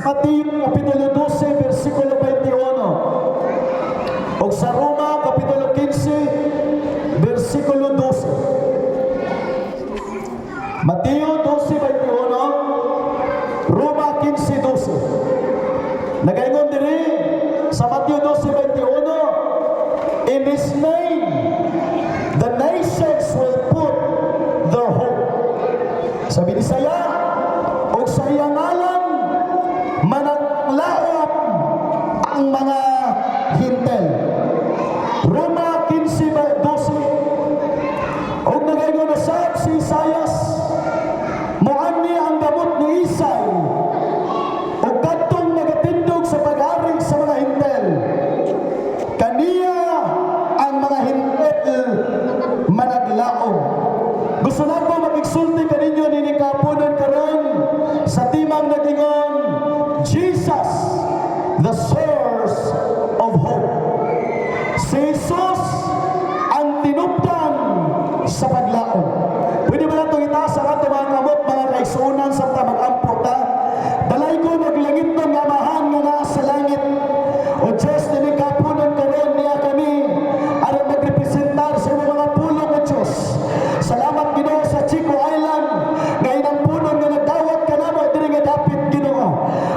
Mateo Kapitulo 12, versikulo 21. O sa Roma, Kapitulo 15, versikulo 12. Mateo 12:21, Roma 15:12. Nagaingon diri sa Mateo 12:21, "In His name, the nations will put their hope." Sa Binisaya, og sa iyang ngalan, managlaom ang mga Hentil. Roma 15:12. Og nagaingon na sab si Isayas, "Moani ang gamot ni Isay, ug kadtong nagatindog sa pag-ari sa mga Hentil. Kaniya ang mga Hentil managlaom." Gusto na ko mag-igsulti kaninyo nini kahaponon karon sa timang nagingon, "Jesus, the source of hope." Si Jesus ang tinubdan sa paglaom. Pwede ba natong itaas ang atong mga kamot, mga kaigsuonan, sa mag-ampo ta? Dalaygon og langitnong Amahan nga naa sa langit. O Diyos, nining kahaponon karon niya kami aron magrepresentar sa imong mga pulong, O Diyos. Salamat, Ginoo, sa Chico Island nga inampunon nga nagdawat kanamo diri nga dapit, Ginoo.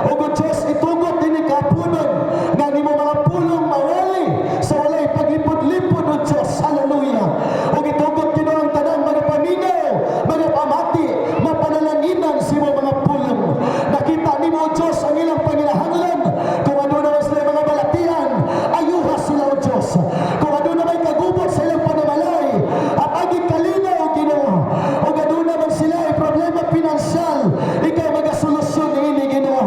O Diyos, itugot nining kahaponon nga ang imong mga pulong mawali sa walay paglipod-lipod, O Diyos. Hallelujah. Ug itugot, Ginoo, ang tanang mga paminaw, mga pamati, mapanalanginan sa imong mga pulong. Nakita nimo, O Diyos, ang ilang panginahanglan. Kung aduna man sila mga balatian, ayuha sila, O Diyos. Kung aduna may kagubot sa ilang panamalay, hatagi kalinaw, Ginoo. Ug aduna man sila ay problema pinansyal, ikaw magasolusyon niini, Ginoo.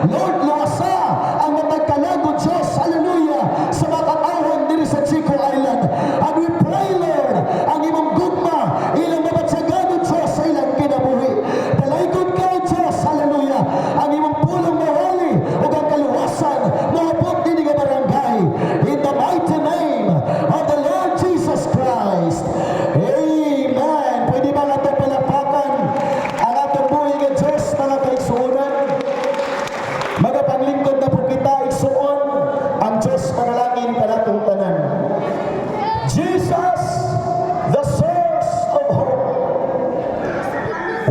Lord, luwasa ang matag kalag, O Diyos, hallelujah, sa mga katawhan diri sa Chico Island. And we pray, Lord, ang imong gugma, ilang mabatyagan, O Diyos, sa ilang kinabuhi. Dalaygon ka, O Diyos, hallelujah, ang imong pulong mawali, ug ang kaluwasan, moabot dinhi nga barangay. In the mighty name of the Lord Jesus Christ. Amen. Pwede ba nga itong palakpakan ang atong buhi nga Diyos, mga kaigsuonan? Magapanglingkod na po kita, igsuon, ang Diyos manalangin kanatong tanan. Jesus, the source of hope.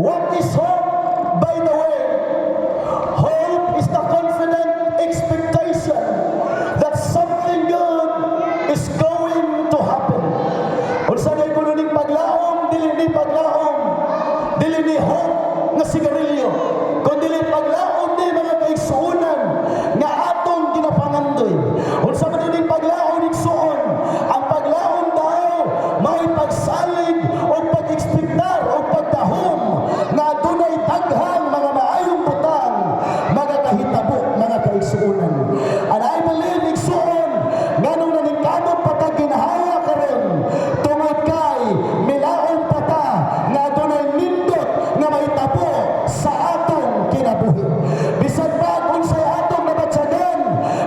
What is hope, by the way? Hope is the confident expectation that something good is going to happen. Unsa na kuno ning paglaom, dili ni paglaom, dili ni hope nga sigarilyo, kun dili paglaom ni, mga kaigsuonan, nga atong ginapangandoy. Unsa man ning paglaom, igsuon? Ang paglaom daw may pagsalig o pag-ekspektar o pagdahom nga adunay daghang mga maayong butang magakahitabo, mga kaigsuonan. And I believe, igsuon, nganong naningkamot pa ta ginhawa karon tungod kay milaom pa ta nga adunay nindot nga mahitabo sa atong kinabuhi. Bisan pa unsay atong nabatyagan,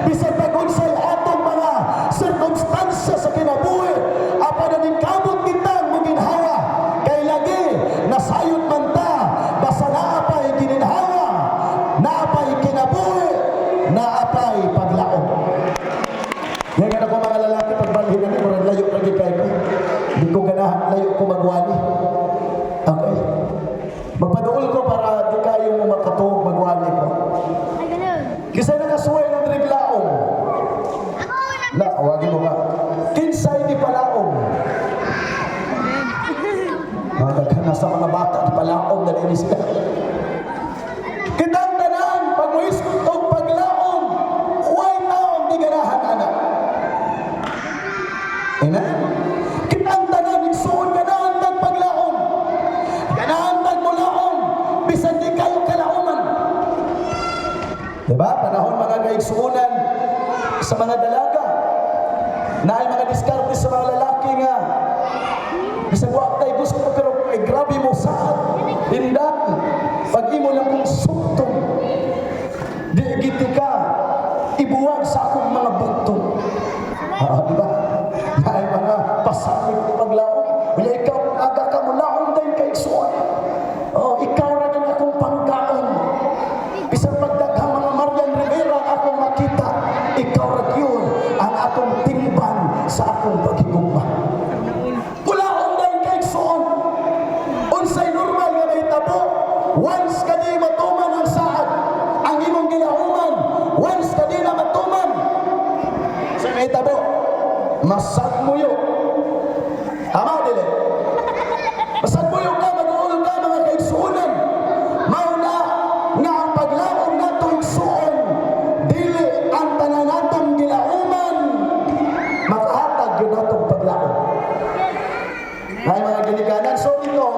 bisan pa unsay atong mga sirkumstansya sa kinabuhi, apan naningkamot kitang muginhawa kay lagi nasayod man ta, basta naa pa'y gininhawa, naa pa'y kinabuhi, naa pa'y paglaom. Yan nga ko mga lalaki, pagbalhin na ni, murag layo lagi kay ko. Hindi ko ganahan, layo ko magwali. Okay. Magpaduol ko para di kayo mo makatuog magwali ko. Ay, ganun. Kinsay nakasuway ng driglaom? Ako na. La, awagin mo nga. Kinsay di palaom? Mga daghan na sa mga bata, di palaom na din sila. Kitang tanan, pag mohisgot og paglaom, way taong di ganahan ana. Amen? Kitang tanan, igsuon, ganahan tag paglaom. Ganahan tag mulaom, bisan di kayo kalauman. Diba? Panahon, mga kaigsuonan, sa mga dalaga, na ay mga diskarte sa mga lalaki nga bisag wa tay gusto pero ay grabe mo saad. Inday, pag imo lang kong sugtong, di giti ka ibuwag sa akong mga bugtong. Ah, di ba? Na ay mga pasalig paglaom. Unya ikaw aga ka mo laom din kay igsuon. Oh, ikaw ra gyud akong pangkaon. Bisan pagdaghang mga marlin. sa akong paghigugma. Kulaon dahil kay igsoon. Unsay normal nga mahitabo once ka di matuman ang saad, ang imong gilauman, once ka di na matuman sa mahitabo, masagmuyo. Tama, dili? Masagmuyo ka, mag-uol ka, mga kaigsuonan. Mao na nga ang paglaom nato, igsuon, dili ang tanan natong gilauman makahatag yun natong paglaom. Ay, mga ginikanan, so ito,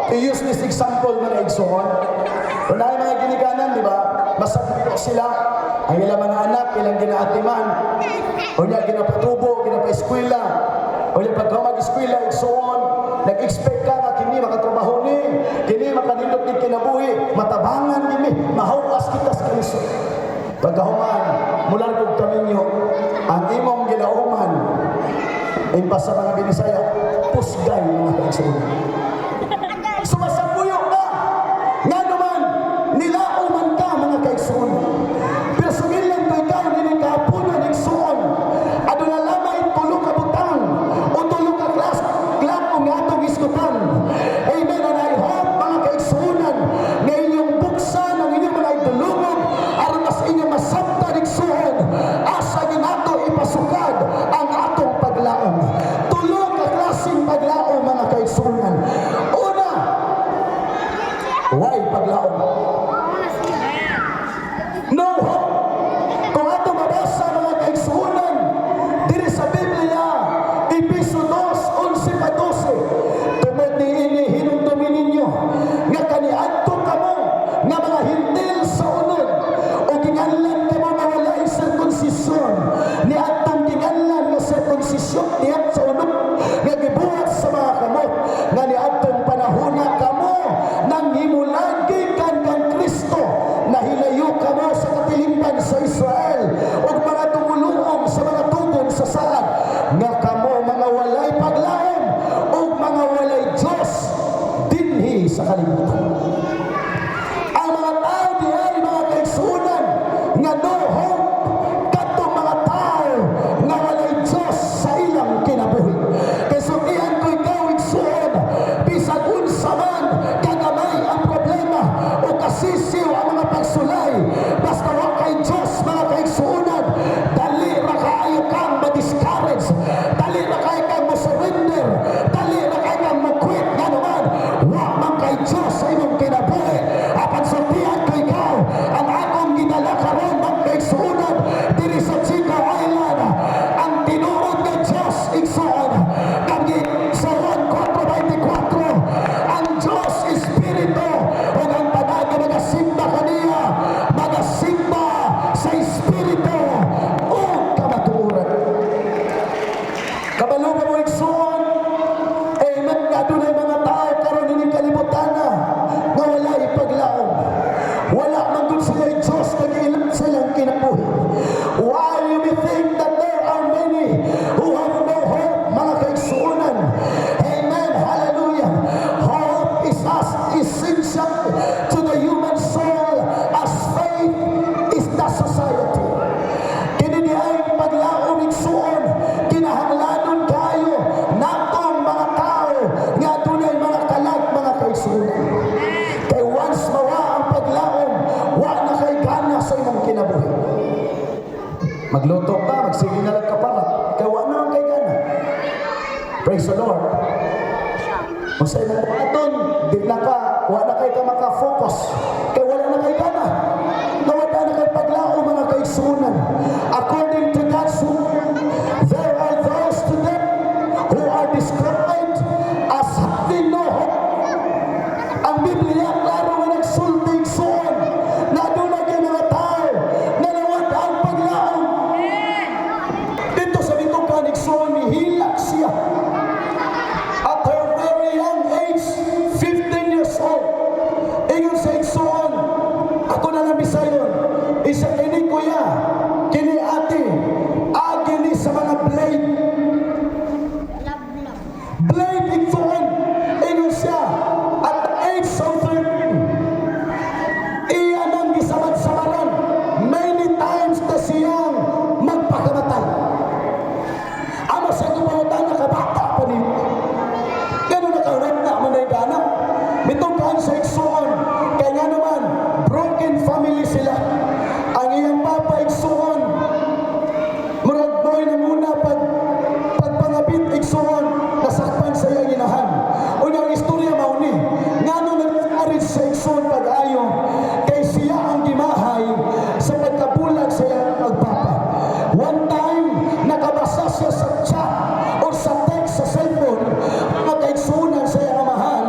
to use this example, mga igsoon, kung ay mga ginikanan, di ba, masagmuyo sila, ang ilang mga anak, ilang ginaatiman, o niya, ginapatubo, ginapa-eskwela, o niya, pagka mag-eskwela, igsoon, nag-expect ka nga kini makatrabaho ni, kini makanindot ni kinabuhi, matabangan kini, mahawas kita sa kalisod. Pagkahuman, mulargog kaminyo, ang imong gilauman, impas sa mga Binisaya, pusgay, mga kaigsuonan. Sumasagbuyo ka! Nga naman, nilauman ka, mga kaigsuonan. Pero sugilan ko ikaw, nini kahaponon, igsuon. Aduna lamay tulo ka butang o tulo ka klas, klaro nga atong iskutan. Amen. And I hope, mga kaigsuonan, nga inyong buksan ang inyong mga idulungan aron mas inyong masabtan, igsuon, asa ginato ipasukad ang atong paglaom. Tulo ka klaseng paglaom, mga kaigsuonan. Una, why paglaom? No hope. Kung ato mabasa, mga kaigsuonan, diri sa Biblia, Epeso 2, 11 pa 12, "Tungod niini hinumdumi ninyo nga kaniadto kamo nga mga Hentil sa unod o ginganlan kamo nga walay sirkunsisyon niadtong ginganlan nga sirkunsisyon diha sa unod nga gibuhat sa mga kamot, nga niadtong panahona kamo nang himulagi kan kang Kristo, nahilayo kamo sa katilingban sa Israel ug mga tumuluon sa mga tugon sa saad, nga kamo mga walay paglaom ug mga walay Dios dinhi sa kalibutan." Ang mga tao dihay, mga kaigsuonan, nga no hope, kadtong mga tao nga walay Dios sa ilang kinabuhi. Kay sultihan ko ikaw, igsuon, bisag unsa man kagamay ang problema o kasisiw ang mga pagsulay, basta wa kay Dios, mga kaigsuonan, dali ra kaayo kang ma-discourage, dali ra kaayo kang mo-surrender, dali ra kaayo kang mo-quit, nga naman wa man kay Dios sa imong kinabuhi. Apan sultihan ko ikaw, ang akong gidala karon, mga kaigsuonan, diri sa Chico Island, ang tinuod nga Dios, igsuon, kagi sa Juan 4:24, ang Dios Espiritu ug ang tanan nga magasimba kaniya magasimba sa Espiritu ug kamatuoran. Kabalo ba mo, igsuon? Amen, nga dunay mga tao karon ining kalibutan na nga wala ipaglaom. Wala man gud sila Diyos nag-ilam sa ilang kinabuhi. While you may think that there are many who have no hope, mga kaigsuonan. Amen. Hallelujah. Hope is as essential to the human soul as faith is the society. Kini di ay paglaom, igsuon, kinahanglanon kayo natong mga tao nga adunay mga kalag, mga kaigsuonan. Kay once mawa ang paglaom, wa na kay gana sa imong kinabuhi. Magluto ka, magsige na lang ka para. Kay wa na kay gana. Praise the Lord. Kung sa imong buhaton, di na ka, wa na kay ka maka-focus. Kay wala na kay gana. Nawala na kay paglaom, mga kaigsuonan. According to God's word, there are those today who are described as having no hope. Ang Biblia, klaro nga nagsulti, igsuon, na adunay kay mga tao na nawad ang paglaom. Dito sa bitukan, igsuon, nihilak siya. At her very young age, 15 years old. Ingon sa igsuon, ako na lang bisayon, isa kini kuya, kini ate, agi ni sa mga blade. Blade, igsuon. Ingon siya, at the age of 13, iya nang gisamad-samaran, many times na siyang magpakamatay. Amo sa Broken family sila. Ang iyang papa, igsuon, murag mo'y nanguna pagpangabit, igsuon, nasakpan sa iyang inahan. Unya ang istorya mao ni, ngano nag-marriage sa igsuon pag-ayo, kay siya ang gimahay sa pagkabulag sa iyang magpapa. One time, nakabasa siya sa chat or sa text sa cellphone, mga kaigsuonan, sa iyang amahan,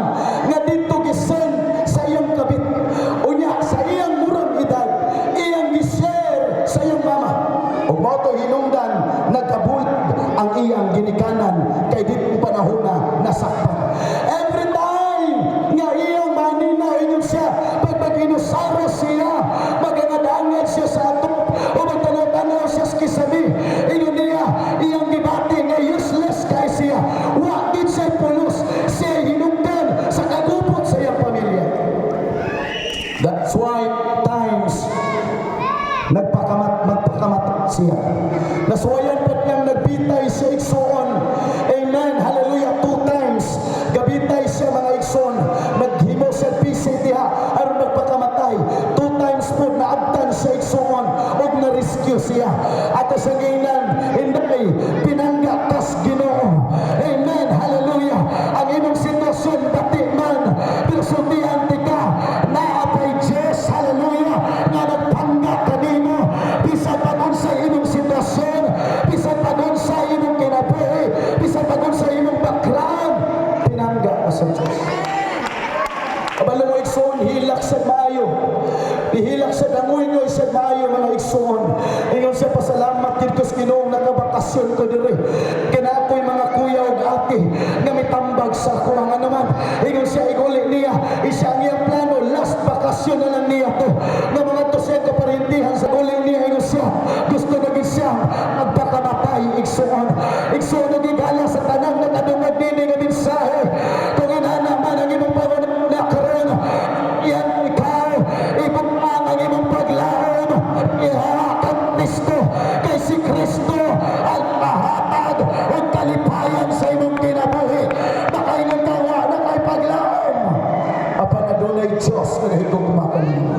nga dito gisend sa iyang kabit. Unya, sa iyang murang edad, iyang gishare sa iyang mama. Ug mao to hinungdan nagkabulag ang iyang ginikanan kay ditong panahon na nasakpan. Every time nga iyang manina, ingon siya, pag mag-inusaro siya, magangad-angad siya sa atop o magtanaw-tanaw siya sa kisami, ingon niya, iyang gibati nga useless kay siya. Wa gid siya pulos, siya hinungdan sa kagubot sa iyang pamilya. That's why times magpakamat siya. Nasuwayan pa niyang nagbitay siya, igsoon. Amen. Hallelujah. Two times. Gabitay siya, mga igsoon. Naghimo siya PC diha aron magpakamatay. Two times po naabtan siya, igsoon, ug na-rescue siya. Ato sa ginan, hinday, pinangga kas Ginoo. Amen. Hallelujah. Ang imong sitwasyon bati man, pero sultihan tika, naa pay Diyos, hallelujah, nga nagpangga kanimo bisan pag unsay imong sitwasyon, bisan pag unsay imong kinabuhi, bisan pag unsay imong background, pinangga ka sa Diyos. Kabalo mo, igsoon, hilak sa maayo. Ihilak sa dangoy sa maayo, mga igsoon. Ingon siya, "Pasalamat gid ko sa Ginoo nakabakasyon ko diri. Kina ako'y mga kuya ug ate nga mitambag sa ako ang anuman." Ingon siya, iguli niya, isa ang iyang plano, last bakasyon na lang niya to. Nga mga to siya kaparintihan sa uli niya, ingon siya, gusto na gid siya magpakamatay, igsoon. Igsoon, nagigala sa tanang nakadungog nini nga mensahe. Kung inana man ang imong pangunahuna karon, yan ikaw, ibutang ang imong paglaom, iha kang Kristo, kay si Kristo ang mahatag og kalipayan sa imong kinabuhi. Makaingon ka, "Wa na kay paglaom." Apan adunay Diyos nga nahigugma kanimo.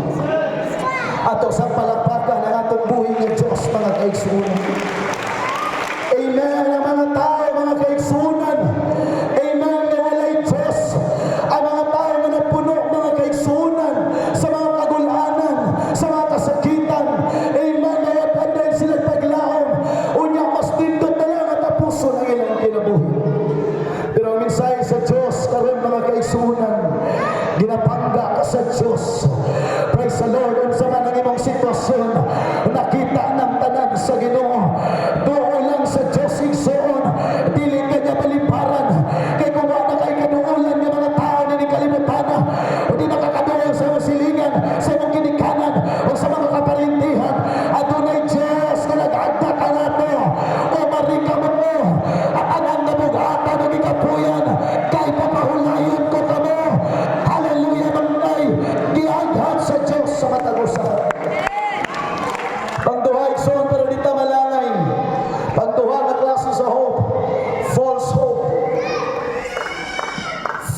Ato sa palakpakan ang atong buhi nga Diyos, mga kaigsuonan. Amen. Ang mga tao, mga kaigsuonan, amen, na walay Diyos. Ang mga tao nga napuno, mga kaigsuonan, sa mga kagulanan, sa mga kasakitan. Amen. Nayapanday sila paglaom. Unya, mas nindot na lang at tapuson ang ilang kinabuhi. Pero ang mensahe sa Diyos karon, mga kaigsuonan, ginapangga ka sa Diyos. Praise the Lord. Unsa man ang imong sitwasyon, nakita ng tanan sa Ginoo. Duol lang sa Diyos, igsoon. Dili ka niya baliparan. Kay kung wala kay kaduolan ng mga tao ni kalibutan, o di nakakaduol sa imong silingan, sa imong ginikanan, o sa mga kaparintihan, adunay Diyos nga nag-agda kanato. O marika mo at ang nabugatan ng ikapuyan, kay papahulayon ko kamo. Hallelujah, manay, giaghan sa Diyos sa matag usa. Pangduha, igsoon, pero di ta malangay. Pangduha nga klase sa hope, false hope.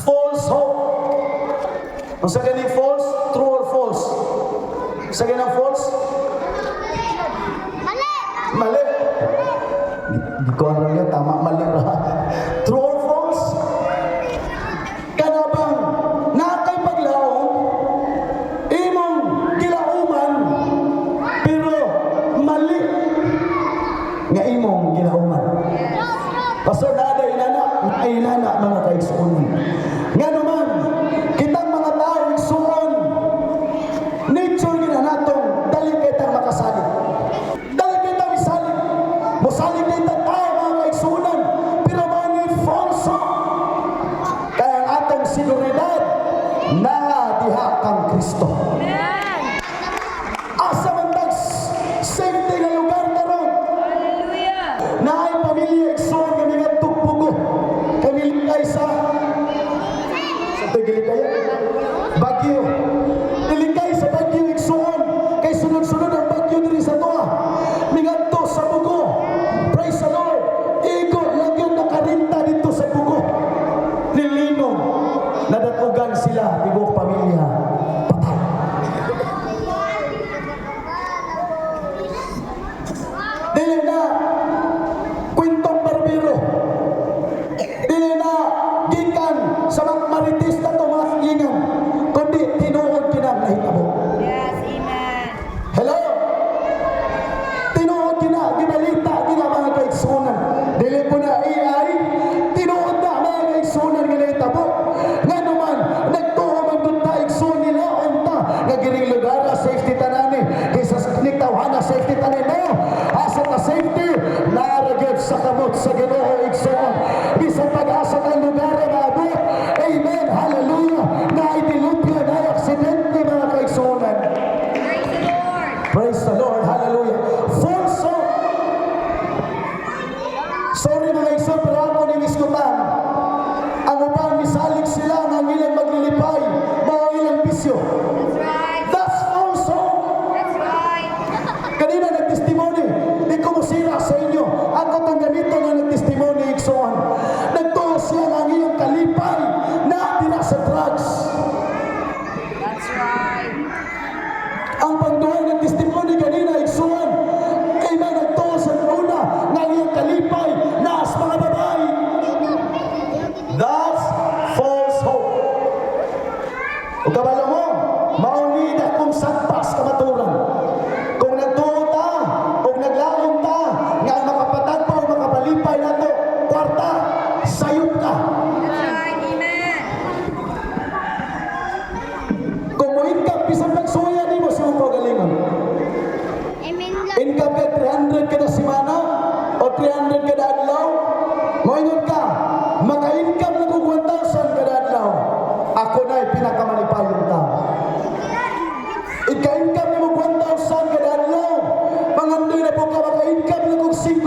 False hope. Ang sa ganing false, true or false? Sa ganang false? Mali! Mali. Di ko alam yan, tama, mali ra. True or false? Kana bang naa kay paglaom, imong gilauman, pero mali nga imong gilauman? Pastor, naa inana, naay inana, mga kaigsuonan. Nga naman, kitang mga tao, igsuon, nature gina natong dali kitang makasalig. Dali kitang isalig. Musalig din tao, mga kaigsuonan, pero mga ni false. Kaya ang atong seguridad, naa diha kang Kristo. Asa man tag safety nga lugar karon? Naay pamilya, igsoon, nga mingadtog Bogo. Kami likay sa Tigilikaya. Bagyo. Nilikay sa bagyo, igsoon. Kay sunod-sunod ang bagyo diri sa tuwa. Mingadto sa Bogo. Praise the Lord. Igo lang yun nakarinta dito sa Bogo. Nilinog. Nadatugan sila, tibuok pamilya. Patay.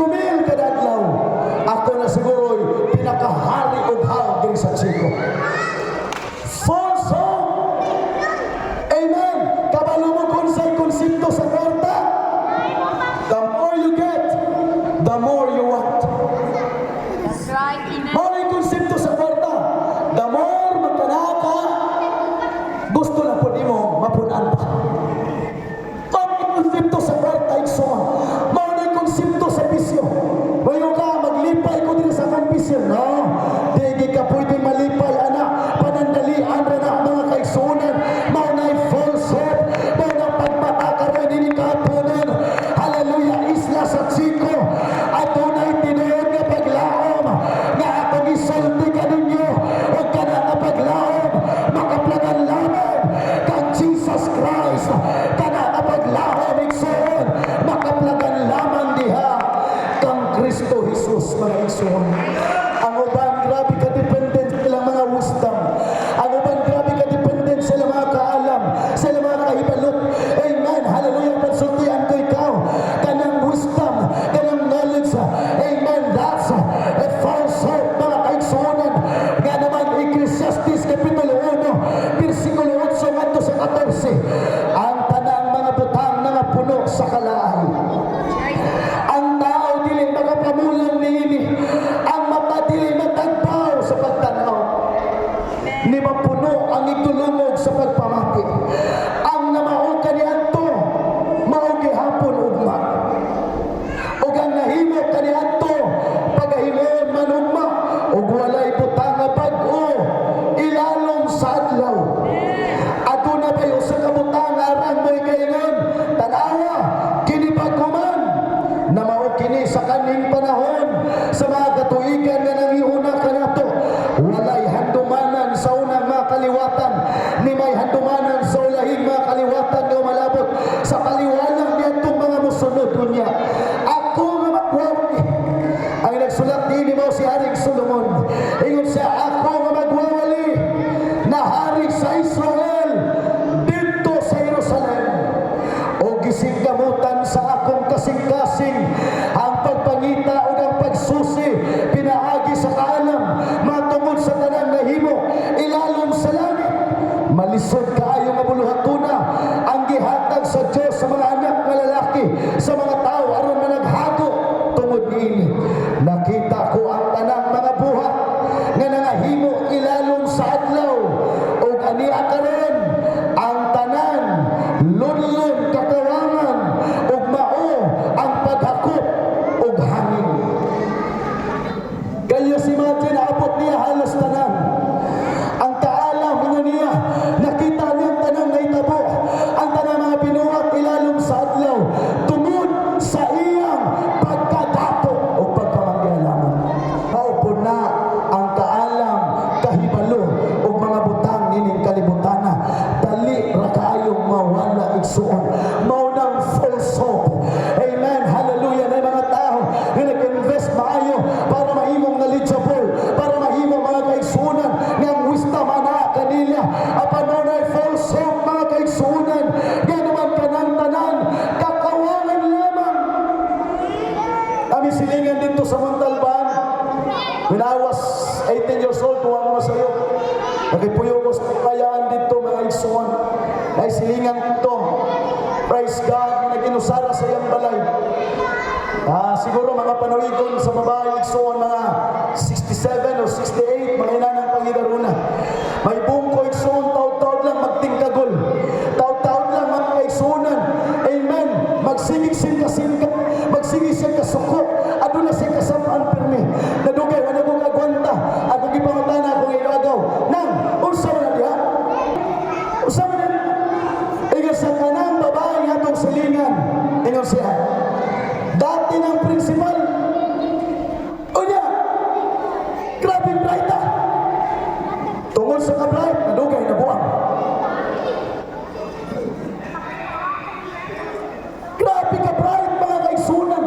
5,000 kada adlaw. Ako na siguro pinakahari og hawg diri sa Chico. False hope. Amen. Kabalo mo kung sa'y konsepto sa kwarta? The more you get, the more you want. That's right. Amen. Mao na konsepto sa kwarta. The more magkanaa ka, gusto na po nimo mapunan pa. Mao na konsepto sa kwarta, igsoon. Mao na konsepto sa bisyo. Mayo ka, maglipay ko din sa akong bisyo. No, di ka pwede malipay, ana. Panandalian ra na, mga kaigsuonan. Mao na false hope. Mao na pagmata karon ini kahaponon. Hallelujah, isla sa Chico. Adunay tinuod nga paglaom nga atong isulti kaninyo ug kana nga paglaom makaplagan lamang kang Jesus Christ. Kana nga paglaom, igsoon, makaplagan lamang diha kang Kristo Jesus, mga igsoon. Ang uban, grabe ka dependent sa ilang mga wisdom. Ang uban, grabe ka dependent sa ilang mga kaalam, sa ilang mga kahibalot. Amen. Hallelujah. Pansultian ko ikaw. Kanang wisdom, kanang knowledge. Amen. That's a false hope, mga kaigsuonan. Nga naman, Ecclesiastes Kapitulo 1, versikulo 8 ngadto sa 14. Ang tanang mga butang nga puno sa kalaay. Ang tao dili makapamulang niini. Ang mata dili matagbaw sa pagtanaw. Ni mapuno ang itulungog sa pagpamati. Ang namao kaniadto, mao gihapon ugma. Ug ang nahimo kaniadto, pagahimon man ugma, ug walay butang nga bag-o ilalom sa adlaw. Aduna bay usa ka butang aron mo'y kaingon, "Tanawa, kini bag-o man," na mao kini sa kaning panahon sa mga katuigan nga nangiuna kanato? Walay handumanan sa unang mga kaliwatan ni may handumanan sa ulahing mga kaliwatan nga malabot sa kaliwalang niadtong mga mosunod unya. Ako nga magwawali, ang nagsulat niini mao si Haring Solomon. Ingon siya, "Ako nga magwawali na hari sa Israel didto sa Jerusalem o gisingkamutan sa akong kasing-kasing ang pagpangita o ang pagsusi pinaagi sa kaalam matungod sa tanang nahimo ilalom sa langit. Malisod kaayo nga buluhatuna ang gihatag sa Dios sa mga anak nga lalaki sa mga tao aron managhago tungod niini. Nakita ko ang tanang mga buhat nga nangahimo ilalom sa adlaw ug ania karon ang tanan lunlun, kakawangan, ug mao ang paghakop og hangin." Kaya si imagine, naabot niya halos tanan. Ang kaalam, ingon niya, nakita niya ang tanang nahitabo, ang tanang mga binuhat ilalom sa adlaw, tungod sa iyang pagkadato o pagkamanggialaman. Mao na ang kaalam, kahibalo, o mga butang nining kalibutana. Dali ra kaayong mawala, igsuon. Mao nang false hope. Amen. Hallelujah. Na mga tao nga nag-invest maayo para mahimong knowledgeable, para mahimo, mga kaigsuonan, nga ang wisdom ana kanila. Apan mao na false hope, mga kaigsuonan. Nga naman kanang tanan, kakawangan lamang. Kami silingan dito sa Montalban. When I was 18 years old, tuwa mo sa'yo. Nakipuyo ko sa kayaan dito, mga igsoon. Ay silingan dito. Praise God, nga naginusara sa iyang balay. Siguro mga panuigon sa babae, igsoon, mga 67 or 68, mga inanang pangidaruna. May bungko, igsoon, taod-taod lang magtingkagol. Taod-taod lang mga kaigsuonan. Amen. Magsigig siya kasingka, magsigig siya kasuko. Aduna siya kasamaan pirmi. Nadugay, wala kong agwanta. Ako gipangutana akong igagaw. "Nang, unsa man na diha? Unsa man na?" Ingon sa kanang babae nga atong silingan. Ingon siya, "Dati ng principal." Unya, grabe bright ah. Tungod sa ka-bright, nadugay na buang. Grabe ka bright, mga kaigsuonan.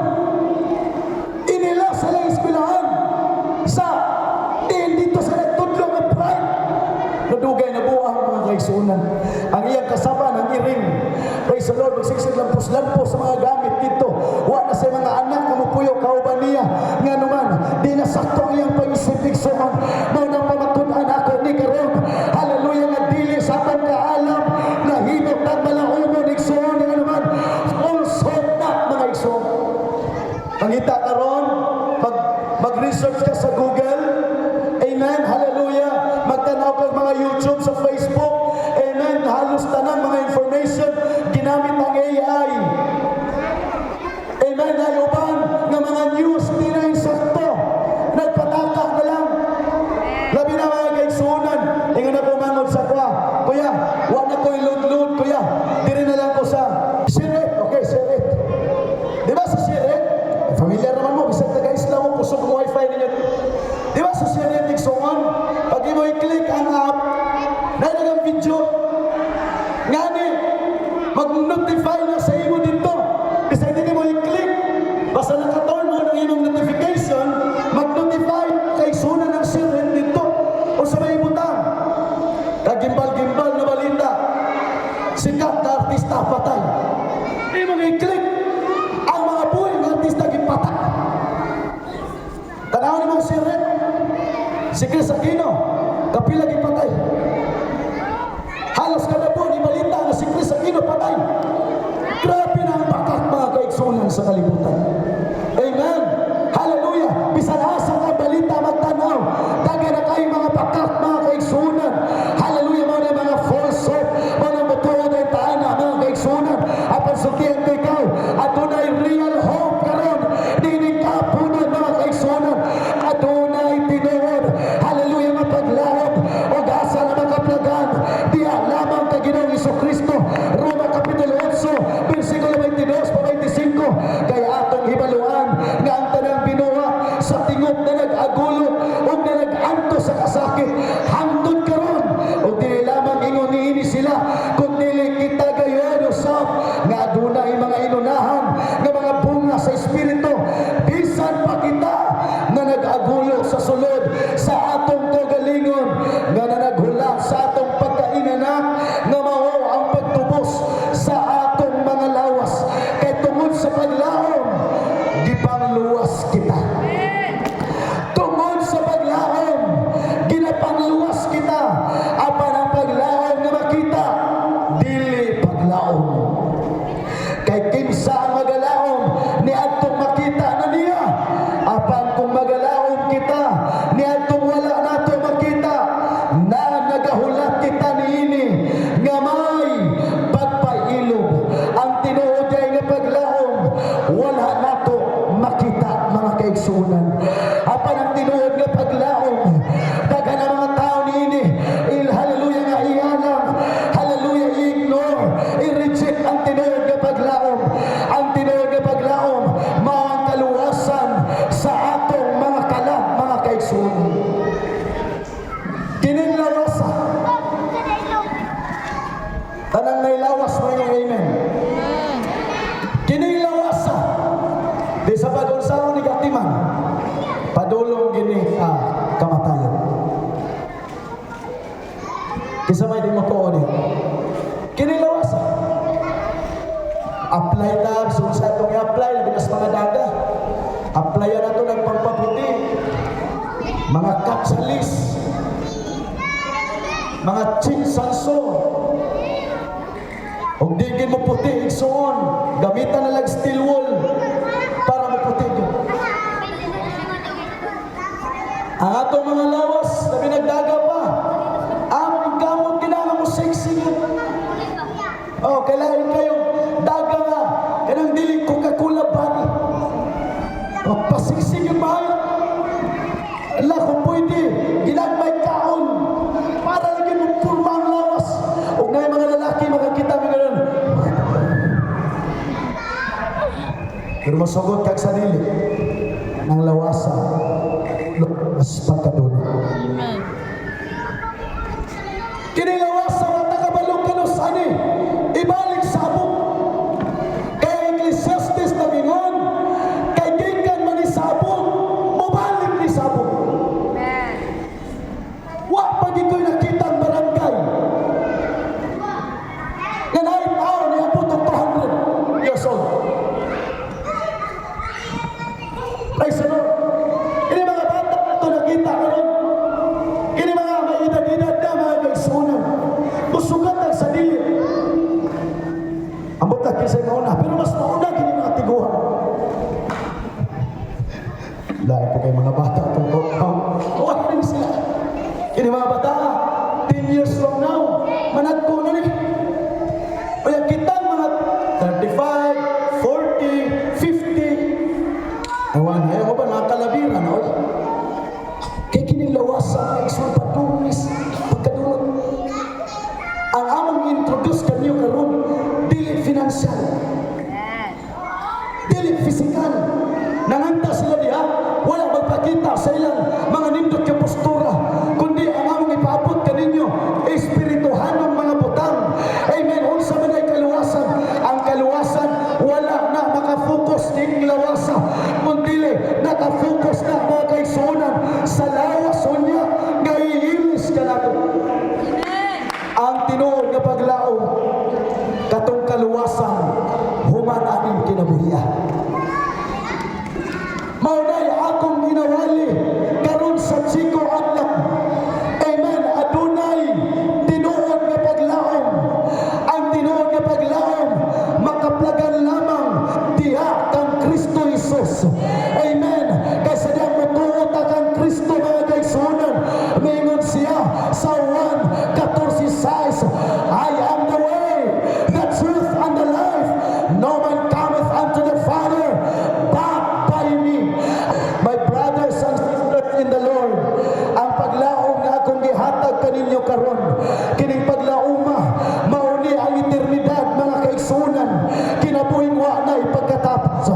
Inila sa lang eskwelahan sa din dito sa nagtudlo nga bright. Nadugay na buang, mga kaigsuonan. Ang iyang kasama ng iring. Praise Praise the Lord, magsigsig lampos-lampos sa mga gamit dito. Wa na sa mga anak nga mupuyo kauban niya. Nga naman, di na sakto ang iyang pag-isip, igsoon. Mao nang pamatud-an ako ni karon. Hallelujah, nga dili sa atong kaalam nahimo tag malaumon, igsoon, nga naman false hope na, mga igsoon. Pangita karon, mag-research ka sa Google. Amen. Hallelujah. Magtanaw kag mga YouTube, sa Facebook. Amen. Halos tanan mga information ginamit ang AI. Amen. Ay uban nga mga news di na insakto. Nagpataka na lang. Labi na, mga kaigsuonan. Ingon ako mangod sa kwa. "Kuya, wa na ko'y load-load, kuya. Diri na lang ko sa SHAREit." Okay, SHAREit. Di ba sa SHAREit? Familiar naman mo, bisag taga-isla mo, kusog ang wifi ninyo. Di ba sa SHAREit, igsoon? Pag imo i-click ang app, na ang video. Ngani, mag-notify na sa imo dito. Bisag hindi mo i-click, basta naka-turn on ang imong notification, mag-notify kay suna ng SHAREit dito. O sa may butang. Kagimbal-gimbal na balita. Sikat na artista patay. Imong i-click, ang mga buhay ng artista gipatay. Tanaw ni mong SHAREit. Si Kris Aquino, kapila gipatay. Halos kada buwan ibalita nga si Kris Aquino patay. Grabe na ang bakak, mga kaigsunan, sa kalibutan. Amen. Hallelujah. Bisan asa ka balita magtanaw, daghan na kayo mga bakak, mga kaigsunan. Hallelujah. Mga na mga false hope. Mga mutuo na taana, mga kaigsunan. Apan sultihan ko ikaw, adunay real hope karon. Dini kapunan, mga kaigsunan. Adunay tinuod. Hallelujah. Nga paglaom og asa na makaplagan. Diya lamang kay Ginoong Kristo. Roma Kapitulo 8, versikulo 22 pa 25. Kay atong hibaluan nga ang tanang binuhat sa tingog na nag-agulo ug na nag-anto sa kasakit hangtod karon, ug dili lamang ingon niini sila kun dili kita gayon usab nga adunay mga inunahan nga mga bunga sa espiritu, bisan pa kita na nag-agulo sa sulod sa atong kaugalingon nga nanaghulat sa atong pagkainanak nga mao ang pagtubos sa atong mga lawas, kay tungod sa paglaom gipangluwas kita. Tungod sa paglaom ginapangluwas kita. Apan ang paglaom nga makita dili paglaom, kay kinsa ang magalaom niadtong makita na niya? Apan kung magalaom kita niadtong wala nato makita, na nagahulat kita niini nga may pagpailob. Ang tinuod ay nga paglaom wala nato makita, mga kaigsunan. Apan ang tinuod nga paglaom, daghan ang mga tao niini il, hallelujah, nga iyalang, hallelujah, i-ignore, i-reject ang tinuod nga paglaom. Ang tinuod nga paglaom mao ang kaluwasan sa atong mga kalag, mga kaigsunan. Kining lawasa, tanang nailawas mo yung amen. Kining lawasa, di sa pag-unsaon ni katiman, padulong gini kamatayon. Kinsa may di mo ni? Kining lawasa. Apply ta, so sa itong i-apply, labi na sa mga daga. Apply na ito ng pagpaputi. Mga katsalis. Mga chinsanso. Kung di gid mo puti, igsuon, gamitan na lang steel wool para maputi gyud. Ang atong mga lawas, labi nagdaga pa. Ang gamot kinahanglan mo sexy gyud. Oh, kailangan kayo daga nga kanang dili Coca-Cola body. Oh, pasiksi yung maayo. Ala, kung pwede, ginagmay kaon para lagi mo purma ang lawas. Ug na mga lalaki makakita mo ganun. Pero masugot kag sa dili ng lawasa mas pagkadunot. Amen. Kini lawasa wa ta kabalo kanus ani ibalik sa abog. Kaya Ecclesiastes nagingon, kay gikan man ni sa abog, mobalik ni sa abog. Amen. Wa pa gid ko'y nakita ang barangay nga naay tao niabot og 200. Kinsay mauna? Pero mas mauna kini mga tiguang. Dahil po kay mga bata itong oh, rin sila. Kini mga bata, 10 years from now, managko na ni. Kaya kitang mga 35, 40, 50, ewan, ayaw ko ba, mga kalabiran, oy. Kay kining lawas sa mga igsoon padungis, pagkadulot. Ang among introduce kanyo karon dili financial, dili physical. Nanganta sila diha, wala magpakita sa ilang mga nindot nga postura, kundi ang among ipaabot kaninyo, espirituhanong mga butang. Amen. Unsa man ay kaluwasan? Ang kaluwasan wala na maka-focus ning lawasa, kundi naka-focus na, mga kaigsuonan, sa lawas unya nga iilis kanato. Ang tinuod nga paglaom, katong kaluwasan human aning kinabuhia. Mao nay akong ginawali karon sa Chico Adlaw. Amen. Adunay tinuod nga paglaom. Ang tinuod nga paglaom makaplagan lamang diha kang Kristo Jesus. Amen. Kaysa diha motuo ta kang Kristo, mga kaigsuonan, mingon siya sa 1:14, "I am the way, the truth, and the life. No man cometh unto the Father but by me." My brothers and sisters in the Lord, ang paglaom nga akong gihatag kaninyo karon, kining paglaoma, mao ni ang eternidad, mga kaigsuonan, kinabuhing wa na ipagkatapos.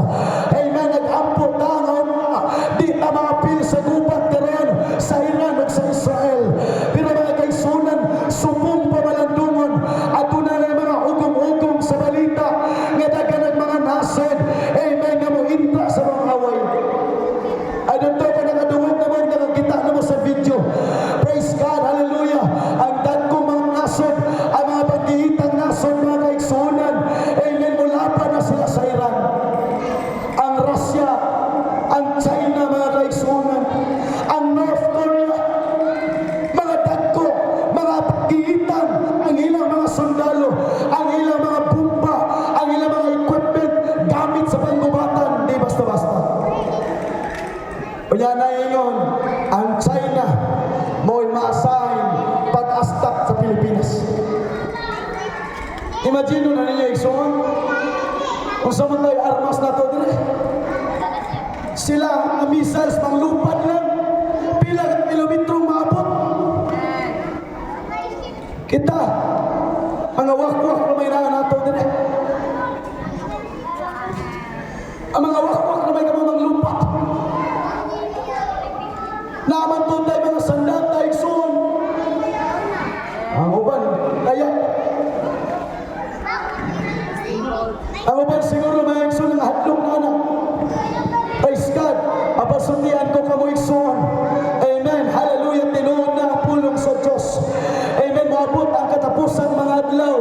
Amen. Nag-ampo ta nga una, di ta maapil sa gubat karon sa Iran ug sa Israel. Pero mga kaigsuonan, subong pamalandungon, aduna na mga ugong-ugong sa balita nga daghan ang mga nasod. Amen, nga mo intra sa mga away. I don't know kung nakadungog na mo, nakakita na mo sa video. Praise God, hallelujah. Ang dagkong mga nasod, ang mga pagkihitang nasod, mga kaigsuonan. Amen, mulaban na sila sa Iran. Ang Russia, ang China, mga kaigsuonan, ang North Korea, mga dagko, mga pagkihitan, ang ilang mga sundalo, ang ilang mga bomba, ang ilang mga equipment, gamit sa panggubatan, di basta-basta. Unya na ingon, ang China mo'y ma-assign pag-astak sa Pilipinas. Imagine na ninyo, igsoon, kung unsa man tayo armas na to dire. Sila ang mga missiles, panglupad lang. Pila ka kilometrong maabot. Kita, mga wakwak na may naa nato dire. Ang mga wakwak na may kamamanglupat. Naa man to tay mga sandata, igsoon. Ang uban, kaya. Ang uban siguro mga igsoon ang hadlok na anak. Praise God. Apasundian ko kamo, igsoon. Amen. Hallelujah. Tinuod na ang pulong sa Diyos. Amen. Moabot ang katapusan mga adlaw.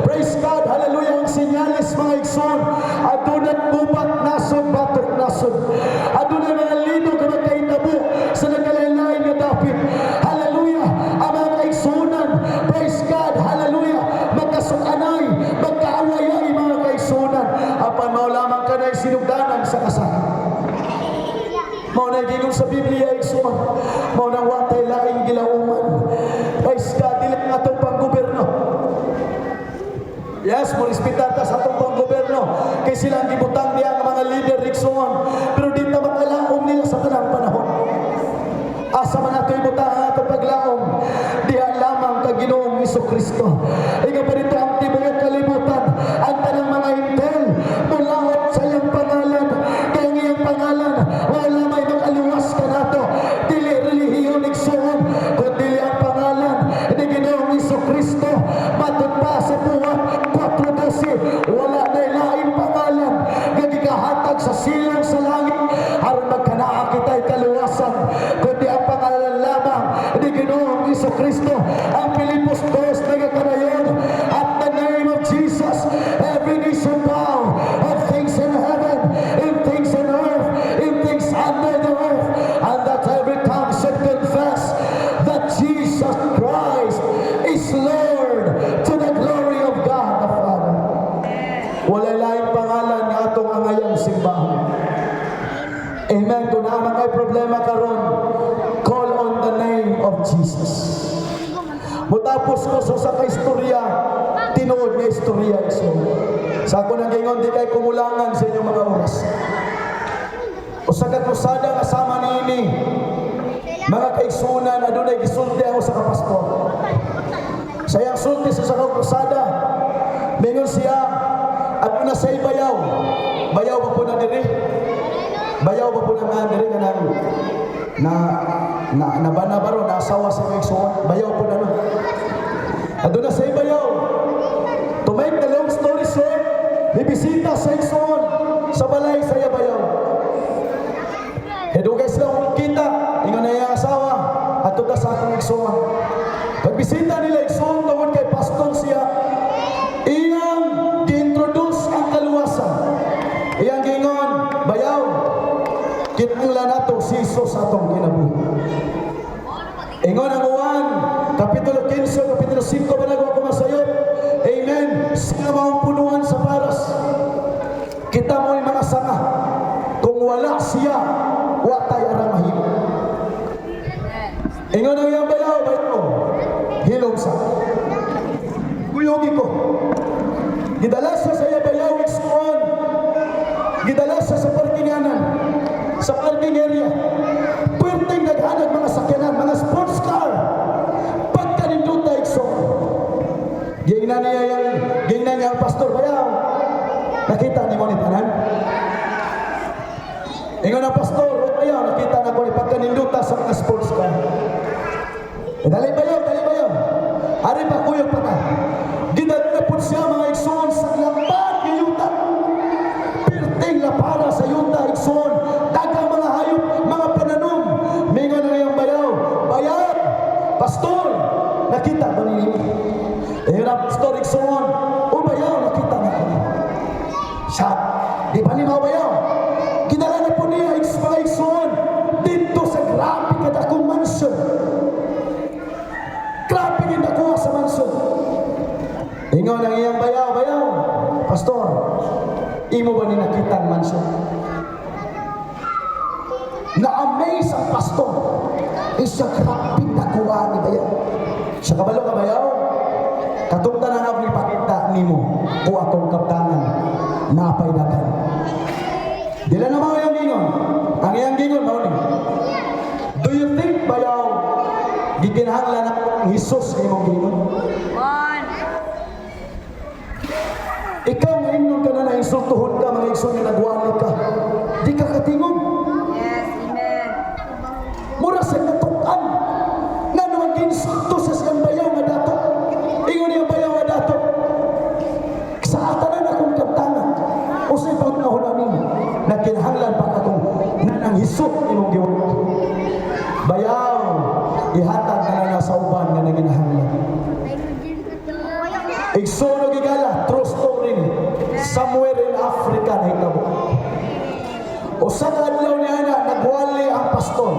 Praise God. Hallelujah. Ang sinyalis, mga igsoon. Adunay gubat, nasod, batok nasod. Adunay mga linog nga magkahitabo sa nagkalain-lain nga dapit. Hallelujah. Ang mga kaigsuonan. Praise God. Hallelujah. Magkasukanay, magkaawayay, mga kaigsuonan. Apan mao lamang kanay sinugdanan sa kasakit. Mao na giingon sa Biblia, igsoon. Mao nang wa tay laing gilauman. Praise God, dili ang atong panggobyerno. Yes, mo respetar ta sa atong panggobyerno kay sila ang gibutang diha nga mga leader, igsoon. Pero di ta makalaom nila sa tanang panahon. Asa man nato ibutang ang atong paglaom? Diha lamang kang Ginoong Kristo. Ingon pa dito ang tibuok kalibutan, ang tanang mga Hentil, mulaot sa iyang pangalan. Kay ang iyang pangalan, wala may makaluwas kanato. Dili relihiyon, igsoon, kundi ang pangalan ni Ginoong Kristo. Matud pa sa Buhat 4:12, wala na laing pangalan nga gigahatag sa silong sa langit aron magkanaa kita'y kaluwasan, kundi ang pangalan lamang ni Ginoong Kristo. Ang Filipos 2 nagakanayon, "At the name of Jesus, every knee shall bow, of things in heaven, in things in earth, in things under the earth, and that every tongue should confess that Jesus Christ is Lord, to the glory of God the Father." Walay laing laing pangalan nga atong angayang simbahon. Amen. Kung naa man kay problema karon, call on the name of Jesus. Mutapos ko sa usa ka istorya, tinuod nga istorya, igsoon. Sa ako nang gingon, di kay kumulangan sa inyong mga oras. Usa ka krusada nga sama niini, mga kaigsunan, adunay gisulti ang usa ka pastor. Sa iyang sulti sa usa ka krusada, mingon siya, aduna say bayaw. Bayaw ba po na diri? Bayaw ba po na nga diri nga nang na na na ba na baro na asawa sa mga igsuon? Bayaw po na, no. Aduna say bayaw. To make the long story short, bibisita sa igsuon sa balay sa iya bayaw. E dugay sila kung kita, ingon na iyang asawa, adto ta sa akong igsuon. Pagbisita nila, igsuon, tungod kay pastor siya, iyang gi-introduce ang kaluwasan. Iyang giingon, "Bayaw, kinahanglan nato si Jesus sa atong kinabuhi. Ingon ang Juan, Kapitulo 15, Kapitulo 5, banago ako masayop. Amen. Sila maong punuan sa paras. Kita mo yung mga sanga. Kung wala siya, wa tay arang mahimo." Ingon ang iyang bayaw, "Bayaw, hilom sa. Kuyugi ko." Gidala siya sa iya bayaw, igsuon. Gidala siya sa parkinganan, sa parking area. Pwerdeng naghanag mga sakyanan, mga sports car. Pagkaninduta, igsoon. Gingnan niya ang pastor, "Bayaw, nakita ni mo ni tanan?" Ingon ang pastor, "O bayaw, nakita na ko ni pagkaninduta sa mga sports car." "Eh, dali bayaw, dali bayaw. Ari pa, kuyog pa ta." Gidala na po siya, mga igsoon, sa lapad nga yuta. Pirting lapara sa yuta, igsoon. Daghang mga hayop, mga pananom. Mingon ang iyang bayaw, "Bayaw, pastor, nakita ba ninyo?" Eh, ang pastor, igsoon, "O bayaw, nakita na kami." Siya, di ba ni bayaw? Gidala na po niya, mga igsoon, dito sa grabe kadakong mansion. Grabe din nakuha sa mansion. Ingon ang iyang bayaw, "Bayaw, pastor, imo ba ni nakita ang mansion?" Na-amaze ang pastor. Isa, grabe nakuha ni bayaw. Sa kabalo ka, bayaw, katong tanan ako ipakita nimo o atong kaptangan, napay dagan. Dila na mao iyang gingon. Ang iyang gingon mao ni, "Do you think, bayaw, gikinahanglan ang Jesus sa imong gingon? One. Ikaw nga ingnon ka na na insultuhon ka, mga igsoon, nga nagwali ka. Di ka katingog." Yes, amen. Mura sa natukan. Nga naman ginsulto sa siyang bayaw nga dato. Ingon niyang bayaw nga dato, "Sa tanan akong kaptangan, usay panahon na nimo, na kinahanglan pa ka kung nanang hisot imong giwat? Bayaw, ihatag na lang sa uban nga nanginahanglan." Igsoon og higala, true story ni. Somewhere in Africa nahitabo. Usa ka adlaw niya na nagwali ang pastor.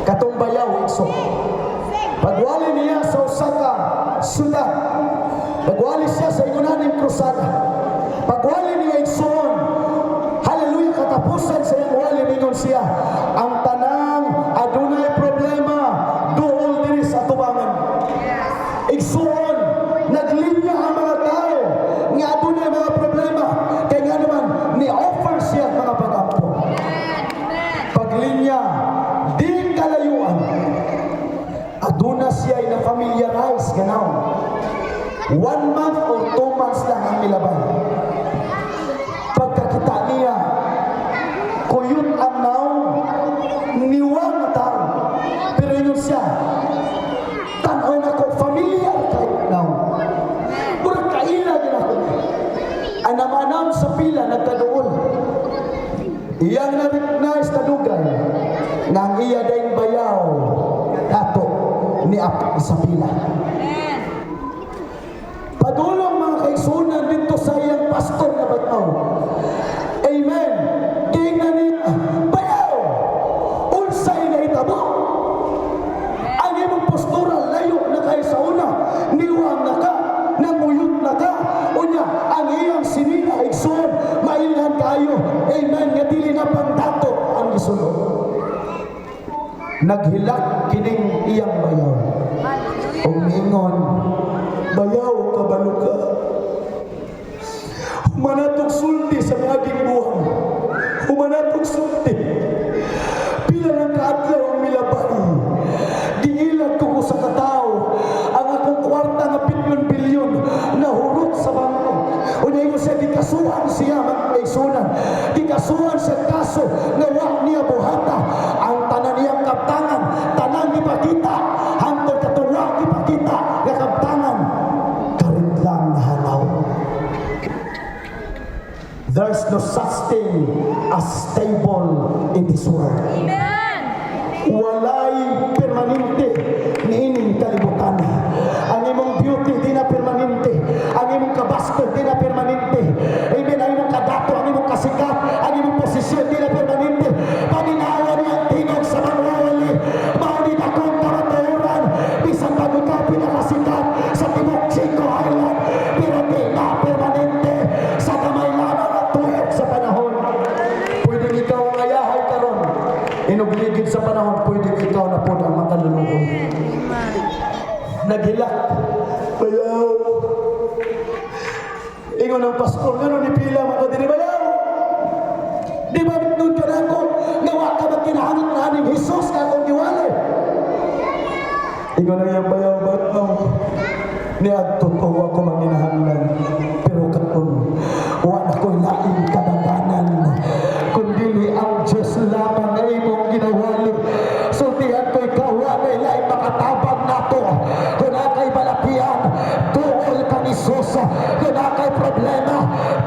Katong bayaw, igsoon. Pagwali niya sa usa ka syudad. Pagwali siya sa ingunaning krusada. Pagwali niya, igsoon, hallelujah, katapusan sa iyang wali, mingon siya, "Ang tanang adunay problema, duol diri sa tubangan." Igsuon, naglinya ang mga tao nga adunay mga problema. Kay nga naman, ni-offer siya ang mga pag-ampo. Amen. Amen. Paglinya, di kalayuan. Aduna siya na familiarize ganaw. 1 month or 2 months lang ang milabay. Pagkakita niya, kuyot ang naong, niwang na tao. Pero ingon siya, "Tanaw na ko, familiar kay naong. Murag kaila din ako." Anam-anam sa pila nagkaduol. Iyang na-recognize na dugay nga ang iya dayng bayaw dato ni apil sa pila. Amen. Padulong, mga kaigsunan, dito sa iyang pastor na bayaw. Amen. Tingnan niya, "Bayaw, unsay nahitabo? Ang imong postura layo na kay sa una, niwang na ka, nanguyot na ka." Unya, ang iyang sinina, igsoon, pagsulod. Naghilak kining iyang bayaw. Hallelujah. Ug miingon, "Bayaw, kabalo ka. Human natog sulti sa miaging buwan. Human natog sulti. Pila lang kaadlaw ang milabay. Giilad ko sa katawo. Ang akong kwarta nga bilyon-bilyon nahurot sa bangko." Unya ingon siya, gikasuhan siya, mga kaigsuonan. Gikasuhan sa kaso nga wa niya buhata. Ang tanan niyang kabtangan, tanan gipakita. Hangtod katong wa gipakita nga kabtangan, karit lang nahanaw. There's no such thing as stable in this world. Amen. Walay permanente niining kalibutan. Ang imong beauty di na permanente. Ang imong kabaskog di na permanente. Amen. Ang imong kadato, ang imong kasikat, ang imong posisyon di na permanente. Paminawa niya ang tingog sa mangwawali. Mao ni akong kamatuoran. Bisan pag ikaw pinakasikat sa tibok Chico Island, pero di na permanente. Sa gamay lamang ang tuyok sa panahon. Pwede ikaw ang ayahay karon. Inugligid sa panahon, pwede ikaw na po ang makaluluoy. Naghilak. "Bayaw." Ingon ang pastor, "Ngano ni pila man ka diri, bayaw? Di ba nun ka na ako, nga wa ka magkinahanot na aning Jesus ka akong giwali?" Ingon ang iyang bayaw, "Bayaw, niadto to ako manginahanglan. Pero karon, wa na ko'y laing kadaganan, kundili ang Diyos lamang nga imong ginawali." Sultihan ko ikaw, wa na laing makatabang nato. Kung naa kay balapian, duol kang Hesus. Kung naa kay problema,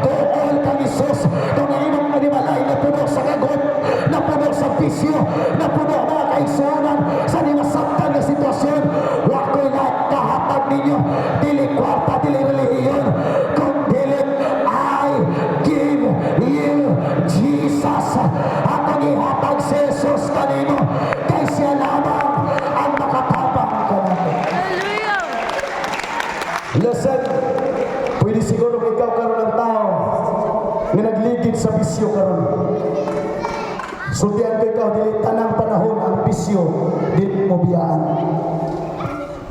duol kang Hesus. Kung ang imong panimalay napuno sa kagot, napuno sa bisyo, napuno, mga kaigsuonan, sa di masabtan nga sitwasyon, wa ko'y laing kahatag ninyo. Dili kwarta, dili relihiyon, kung dili I give you Jesus. Atong ihatag si Jesus kanino, kay siya lamang ang makatabang kanato. Hallelujah. Listen, pwede siguro ikaw karon ang tao nga nagligid sa bisyo karon. Sultian ko ikaw, dili tanang panahon ang bisyo di mo biyaan.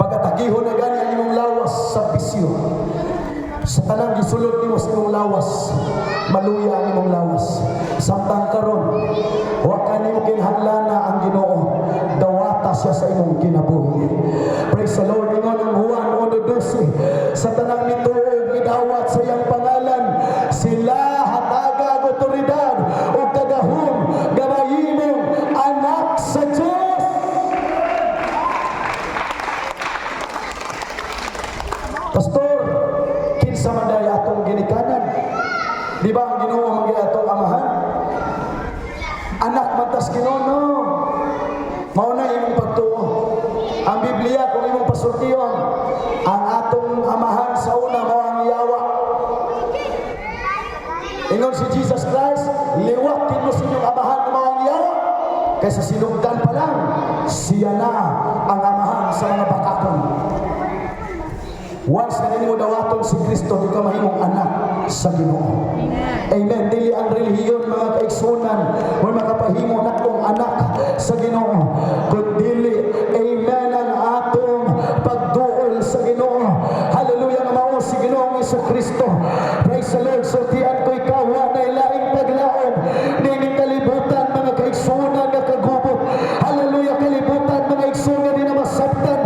Pagatakihon na gani ang imong lawas sa bisyo. Sa tanang gisulod nimo sa imong lawas, maluya ang imong lawas. Samtang karon, wa ka nimo kinahanglan ang Ginoo, dawata siya sa imong kinabuhi. Praise the Lord. Ingon ang Juan 1:12, sa tanang nituo, gidawat sa iyang pangalan, sila hataga og otoridad ug kagahom nga mahimong anak sa Dios. Pastor, kinsa man day atong ginikanan? Di ba ang Ginoo man gyud atong amahan? Anak man tas Ginoo, no? Mao na imong pagtuo. Ang Biblia, kung imong pasultion, ang atong amahan sa una mao ang yawa. Ingon si Jesus Christ, "Liwat mo sa inyong amahan nga mao ang yawa." Kaysa sinugdan pa lang, siya na ang amahan sa mga bakakon. Once na nimo dawaton si Kristo, di ka mahimong anak sa Ginoo. Amen. Dili ang relihiyon, mga kaigsuonan, mo makapahimo natong anak sa Ginoo. Kundi, amen, ang atong pagduol sa Ginoo. Hallelujah, nga mao si Ginoong Kristo. Praise the Lord. Sultian ko ikaw, wa na laing paglaom nining kalibutan, mga kaigsuonan nga kagubot. Hallelujah, kalibutan, mga igsuonan, di na masabtan.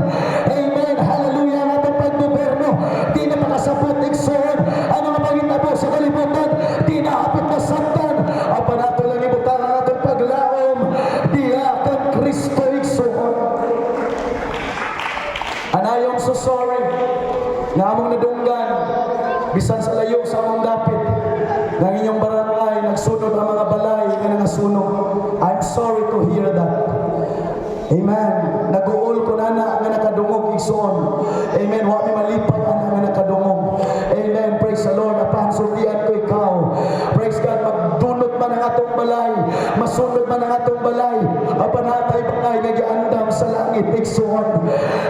Amen. Hallelujah, ang atong paggobyerno di na makasabot, igsoon. Ang mga pangitabo sa kalibutan di na hapit masabtan. Apan ato lang ibutang ang atong paglaom diha kang Kristo, igsoon. And I am so sorry nga among nadunggan bisan sa layo sa among dapit nga ang inyong barangay nagsunod ang mga balay nga nangasunog. I'm sorry to hear that. Amen. Naguol ko nana nga nakadungog, igsoon. Amen. Wa mi malipay ana nga nakadungog. Amen. Praise the Lord. Apan sultian ko ikaw. Praise God. Magdunot man ang atong balay, masunod man ang atong balay, apan natay balay nga giandam sa langit, igsoon.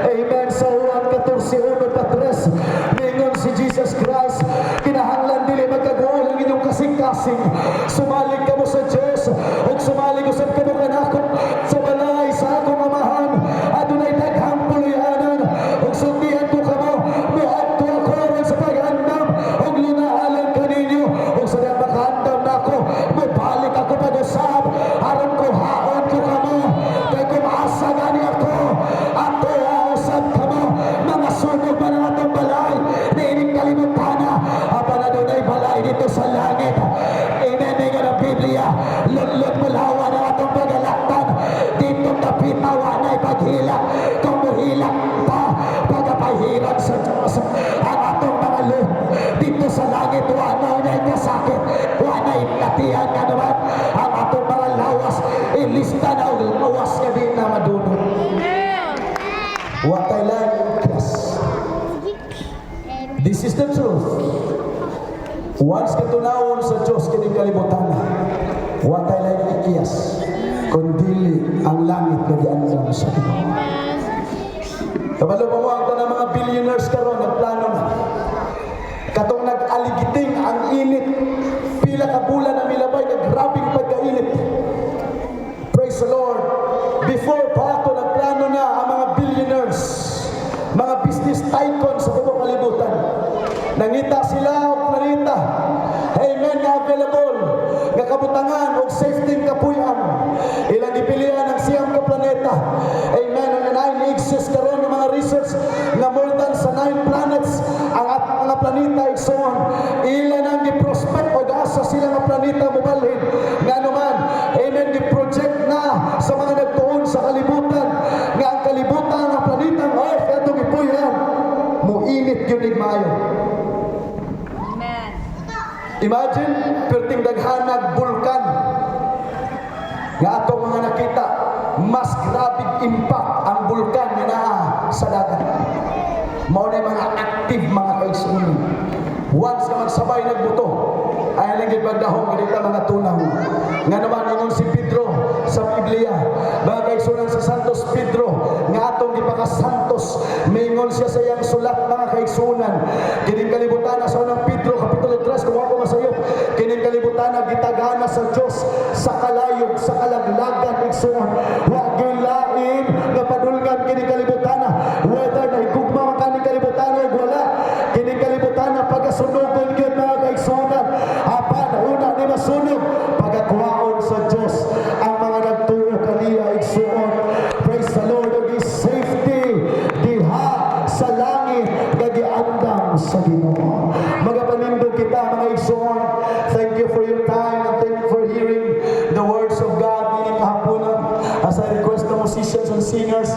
Amen. Sa Juan 14:1 pa 3, ningon si Jesus Christ, kinahanglan dili magkaguol ang inyong kasing-kasing. kasing-kasing. Sumalig kamo sa Diyos ug sumalig usab kamo kanako. Sa balay sa akong Amahan adunay daghang puloy-anan, ug sultihan ko kamo, moadto ako aron sa paghandam og lunaalan kaninyo, ug sa dihang makahandam nako, mobalik ako pag-usab aron kuhaon ko kamo. Kay kung asa gani ako, ato usab kamo. Mga sunog man ang atong balay niining kalibutana, apan adunay balay didto sa langit. Amen. Nga ng Biblia, lunlun mulawan ang atong pagalaktan dito, dapita wa na'y paghilak. Kung muhilak ta, pagapahiran sa Diyos ang atong mga luha. Didto sa langit, wa na na'y kasakit, wa na'y katihan, nga naman ang atong mga lawas ilista na og lawas nga di na madunot. Amen. Wa tay laing ikyas. This is the truth. Once katunawon sa Diyos kining kalibutan, wa tay laing ikyas kundili ang langit nga giandam sa Ginoo. Amen. Kabalo pa mo, ang tanang mga billionaires karon nagplano na. Katong nag-aligiting ang init, pila ka bulan na milabay, naggrabing pagkainit. Praise the Lord. Before pa ato, nagplano na ang mga billionaires, mga business tycoon sa tibuok kalibutan. Nangita sila og planeta. Amen, nga available nga kabutangan og safety kapuy-an. Ilang gipilian ang 9 ka planeta. Amen. Ang nine exist karon ng mga research nga more than sa nine planets ang at mga planeta, igsoon. Ila nang gi-prospect og asa sila nga planeta mobalhin. Ngano man, amen, gi-project na sa mga nagtuon sa kalibutan nga ang kalibutan, ang planetang Earth atong gipuy-an, muinit gyud ig maayo. Amen. Imagine, perting daghanag bulkan nga atong mga nakita, mas grabing impact ang bulkan nga naa sa dagat. Mao na yung mga active, mga kaigsuonan. Once nga magsabay nagbuto, ay lang gid pagdahom ganita mga tunaw. Nga naman ingon si Pedro sa Biblia, mga kaigsuonan, sa Santos Pedro nga atong gipakasantos, maingon siya sa iyang sulat, mga kaigsuonan. Kining kalibutan, sa Unang Pedro kapitulo 3 kung ako masayop, kining kalibutan gitagana sa Dios sa kalayog, sa kalaglagan, igsuon. Wa gyud lain nga padulngan kining kalibutan, whether nahigugma man kaning kalibutan o wala. Kining kalibutan pagasunugon gyud, mga kaigsuonan. Apan una ni masunog, pagakuhaon sa Dios ang mga nagtuo kaniya, igsuon. Praise the Lord. Ug safety diha sa langit nga giandam sa Ginoo. Magapanindog kita, mga igsoon. Thank you for your time and thank you for hearing the words of God nining kahaponan. As I request the musicians and singers